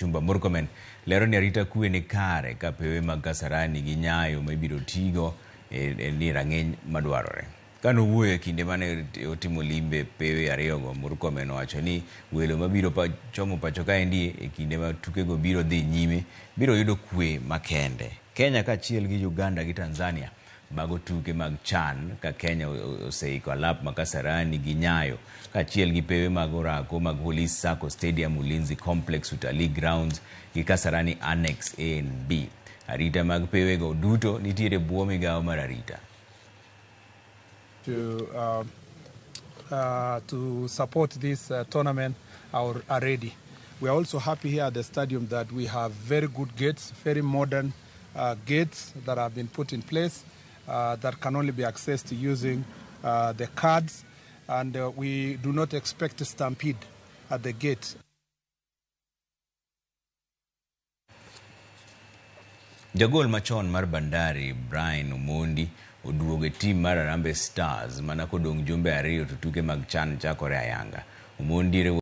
Kipchumba Murkomen lero ni arita kwe ni kare ka pewe mag Kasarani gi Nyayo ma ibiro tigo e, ni rang'iny madwarore. Kane owuoyo e kinde mane otimo limbe pewe ariyogo, Murkomen owacho ni welo mabiro pa, chomo pacho kaendi e kinde ma tukego biro dhi nyime biro yudo kwe makende. Kenya kaachiel gi Uganda gi Tanzania bago tuke mag CHAN ka Kenya oseiko alap ma Kasarani gi Nyayo kaachiel gi pewe mag orako mag Police Sacco Stadium, Ulinzi Complex, Utalii Grounds gi Kasarani Annex A and B. Arita mag pewego duto nitiere bwo migawo mar arita. To support this tournament are ready. We are also happy here at the stadium that we have very good gates, very modern gates that have been put in place that can only be accessed using the cards, and we do not expect a stampede at the gate. Jagol machon mar Bandari Brian Omondi oduogo e tim mar Harambee Stars mana kodong' jumbe 2 to tuke mag CHAN chakore ayanga. Omondi riwo